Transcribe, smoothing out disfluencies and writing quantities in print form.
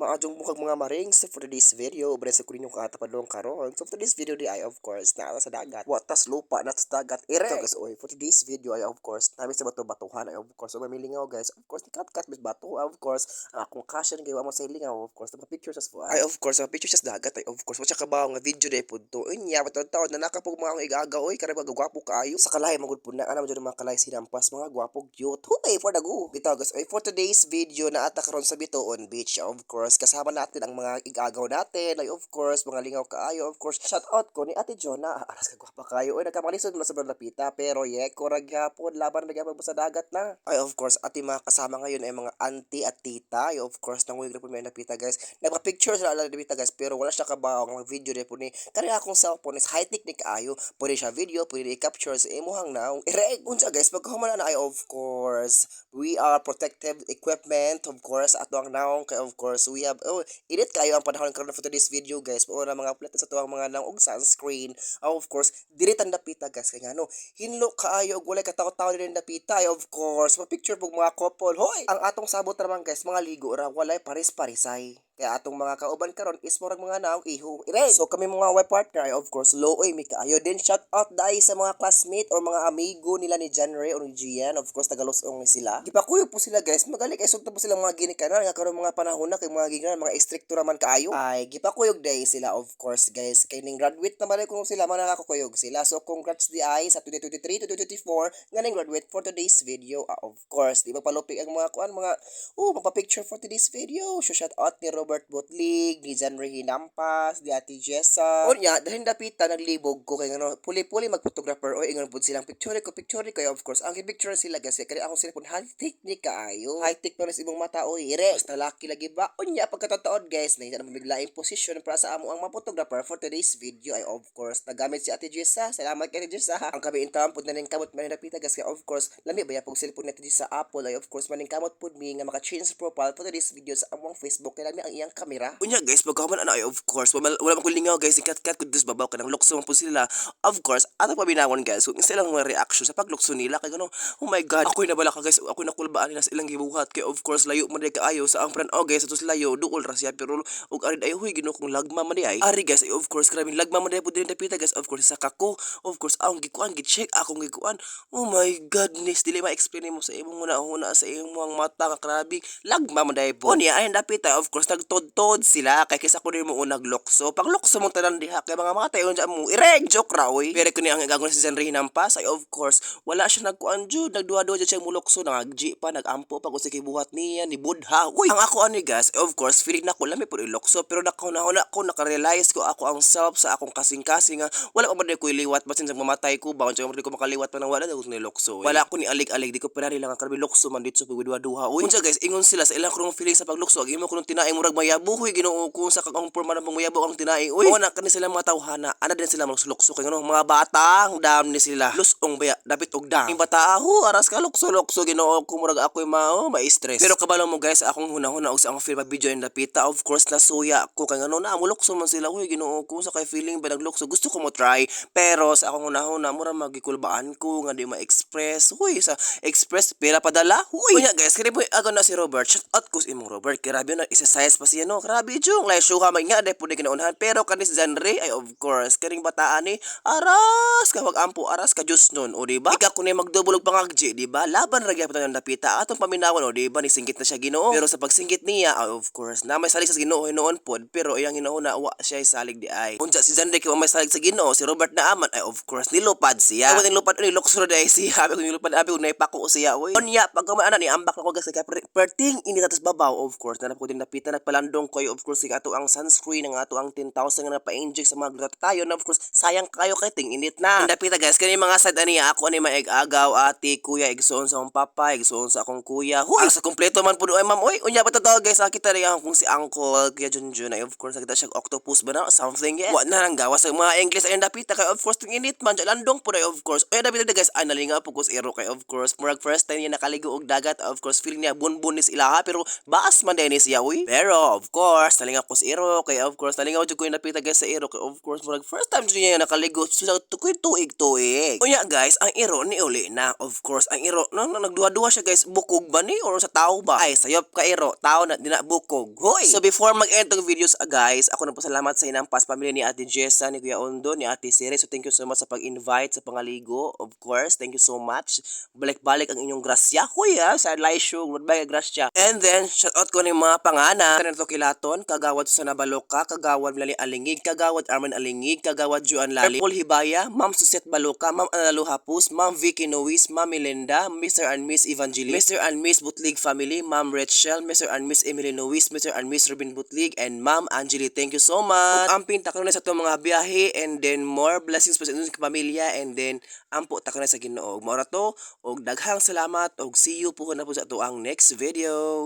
Maayong buntag, mga marings. So for today's video, uban sa ko ninyong kaatapadlong karon. So for today's video di ay, of course, naa sa dagat. Watas lupa na sa dagat. Ire. So guys, oy, for today's video ay, of course, nami sa bato-batuhan ay, of course, so mamilingaw, guys. Of course, kat-kat mis bato. Of course, ang akong cousin kay wa mo sa lingaw, of course, mga pictures sa ay, of course, mga pictures sa dagat ay, of course, wa siya kabaw nga video day pud to. Unya, taon na nakapog mga akong igaga oy, kare mga gwapo kaayo. Sa kalahi magud pud na ana mo mga kalahi sinampas mga gwapo cute. Huy, for the go. Bitaw, guys, oy, for today's video naa ta karon sa Bitoon Beach. Of course, kasama natin ang mga igagaw natin. Ay, of course, mga lingaw kaayo. Of course, shout out ko ni Ate Jonah. Aras ka gwapa kaayo. Oy, nagkamalisod mo sa lapita pero ye ko ra gyapon laban na gyapon sa dagat na. Ay, of course, ati mga kasama ngayon ay mga auntie at tita. Ay, of course, nanguyog na po may napita, guys. Nagpa-picture sila ala napita, guys, pero wala siya kabaw ang video din po ni. Kaya akong cellphone is high-tech ni kaayo. Pwede siya video, pwede i-capture sa imuhang naong. Ire, unsa, guys, pagkahuman na ay, of course, we are protective equipment, of course, ato ang naong kay, of course, we have, oh, init kayo ang panahon karon for today's video, guys. Mao na mga plate sa tuwang mga naong og sunscreen. Oh, of course, diri tan dapita, guys, kay ngano, hinlo kaayo og walay kataw-taw diri dapita. Ay, of course, pa-picture pug mga couple. Hoy, ang atong sabot raman, guys, mga ligo ra, walay paris-parisay. Kaya atong mga kauban karon is murag mga naong iho. Ire. So kami mga web partner ay, of course, looy mi kaayo. Then shout out dai sa mga classmate or mga amigo nila ni John Ray o ni Gian. Of course, taga-Lusong ni sila. Gipakuyog po sila, guys. Magali kay sugto po sila mga ginikanan nga karon mga panahon na kay mga ginikanan mga istrikto raman kaayo. Ay gipakuyog dai sila, of course, guys. Kay ning graduate naman ay kung sila man nakakuyog sila. So congrats di ay sa 2023 to 2024 nga ning graduate for today's video. Ah, of course, di ba palupig ang mga kuan mga oh magpa-picture for today's video. So shout out ni Robert Butlig, ni John Ray Hinampas, di Ate Jessa. Unya, dahil dapita naglibog ko kay ngano puli-puli mag-photographer o ingon pud silang picture ko, of course. Ang picture sila kasi kaya akong cellphone high tech ni kaayo. High tech pa rin imong mata oy. Ire, basta laki lagi ba? Unya pagkatataod, guys, na na mabiglaing position para sa amo ang mga photographer for today's video ay, of course, nagamit si Ate Jessa. Salamat kay Ate Jessa, ha. Ang kami intawn pud na ning kamot man dapita, guys, kay, of course, lami ba pug cellphone ni Ate Jessa Apple ay, of course, maning kamot pud mi nga maka-change profile for today's video sa among Facebook kay lami ang iyang kamera. Unya, guys, pagkahuman ana ay, of course, wala man ko lingaw, guys, kat-kat ko dus babaw kanang lukso man po sila. Of course, ato paminawon, guys, kung silang mga reaction sa paglukso nila kay gano, oh my God, ako'y nabala ka, guys, ako'y nakulbaan nila sa ilang gibuhat kay, of course, layo man di kaayo sa ang oh guys, atos layo duol ra siya pero ug ari ay huy Ginoo kung lagma man di ay. Ari, guys, ay, of course, grabe lagma man di pud din dapita, guys, of course, sa kako, of course, akong gikuan, gi-check akong gikuan. Oh my goodness, dili ma-explain mo sa imong una-una sa imong mata nga grabe lagma man di po. Unya ay dapita, of course, nagtod-tod sila kay kaysa ko mo unag lukso. Pag lukso mo tanan diha kay mga matay unsa mo. Ireg joke ra oy. Pero kuni ang igagong si Henry Hinampas ay, of course, wala siya nagkuan jud, nagduha-duha jud siya mulukso, nagji pa, nagampo pa kung sa kibuhat niya ni Buddha. Uy, ang ako ani, guys, of course, feeling nako lami pud ilukso pero nakahuna ko naka-realize ko ako ang self sa akong kasing-kasing nga wala pa man ko iliwat basin sa mamatay ko ba unsa man ko makaliwat pa nang wala na ni lukso. Wala ko ni alig-alig di ko pa lang ang karbi lukso man dito sa pagduha-duha. Uy, unsa, guys, ingon sila sa ilang krong feeling sa paglukso ang imo kunong tinaing murag mayabo huy Ginoo ko sa kang porma ng mayabo ang tinaing. Uy, mo na kani sila mga tawhana ana din sila maglukso kay ngano mga batang dam ni sila. Lusong baya dapit og dam. Ing bata ho aras ka lukso-lukso Ginoo ko murag ako'y ma oh, ma-stress. Pero kabalo mo, guys, akong hunahuna og sa akong film video in dapita, of course, nasuya ko kay ngano na mulukso man sila huy Ginoo ko sa kay feeling ba naglukso gusto ko mo try pero sa akong hunahuna mura magikulbaan ko nga di ma-express huy sa express pera padala huy. Unya, guys, kini po ako na si Robert, shout out ko sa imong Robert, grabe na exercise pa siya no, grabe jung lay suha man nga dai pud ginaunhan pero kanis Zanre ay, of course, kaning bataan ni aras ka wag ampo aras ka Diyos nun o di ba ika kun magdubol og pangagji di ba laban ra gyapon ang dapita atong paminawon o di ba ni singgit na siya Ginoo pero sa pagsinggit niya ay, of course, na may salig sa Ginoo hinuon pod pero iyang hinuon wa siya salig di ay unsa si Zanre kay wa may salig sa Ginoo si Robert Naaman ay, of course, nilupad siya ay nilupad ni lukso ra di ay siya abi ko nilupad abi ko naipako siya oy. Unya pagka ana ni ambak na ko, guys, kay perting ini tatas babaw, of course, na ko din dapita nagpalandong ko ay, of course, ato ang sunscreen ang ato ang 10,000 nga napa-inject sa mga glutathione na, of course, sayang kayo kay ting init na. Ang dapita, guys, kani mga sad ani ako ani maig-agaw ate kuya igsuon sa akong papa igsuon sa akong kuya huy sa kompleto man pud ay ma'am oy. Unya pa totoo, guys, nakita rin akong si uncle kuya Junjun ay, of course, nakita siya octopus ba na something yeah. Wa na nang gawas sa mga English ay dapita kay, of course, ting init man landong pud ay, of course. Unya dapita, guys, ay nalingaw pud ko sa ero kay, of course, murag first time niya nakaligo og dagat, of course, feeling niya bunbun ni ilaha pero baas man din siya uy. Pero Iro. Of course, nalingaw ko sa iro kay of course nalingaw jud ko yung napita, guys, sa iro kay of course murag first time jud niya nakaligo sa tukoy tuig tuig. Unya guys, ang iro ni uli na. Of course, ang iro no, no nagduha-duha siya, guys, bukog ba ni or sa tao ba? Ay, sayop ka iro, tao na dina, bukog. Hoy. So before mag-end tong videos, guys, ako na pasalamat sa Hinampas family ni Ate Jessa, ni Kuya Ondo, ni Ate Siri. So thank you so much sa pag-invite sa pangaligo. Of course, thank you so much. Balik-balik ang inyong grasya, kuya, sa Laisho, goodbye grasya. And then, shout out ko ng mga pangana. Kanito Kilaton, Kagawad Susana Baloka, Kagawad Melanie Alingig, Kagawad Arman Alingig, Kagawad Juan Lali, Paul Hibaya, Ma'am Suset Baloka, Ma'am Analu Hapus, Ma'am Vicky Nois, Ma'am Melinda, Mr. and Miss Evangeline, Mr. and Miss Butlig Family, Ma'am Rachel, Mr. and Miss Emily Nois, Mr. and Miss Ruben Butlig, and Ma'am Angeli. Thank you so much. Ug amping ta na sa atong mga biyahe and then more blessings po sa inyong pamilya and then ampo ta sa Ginoo. Mao ra to, og daghang salamat og see you po na po sa atoang next video.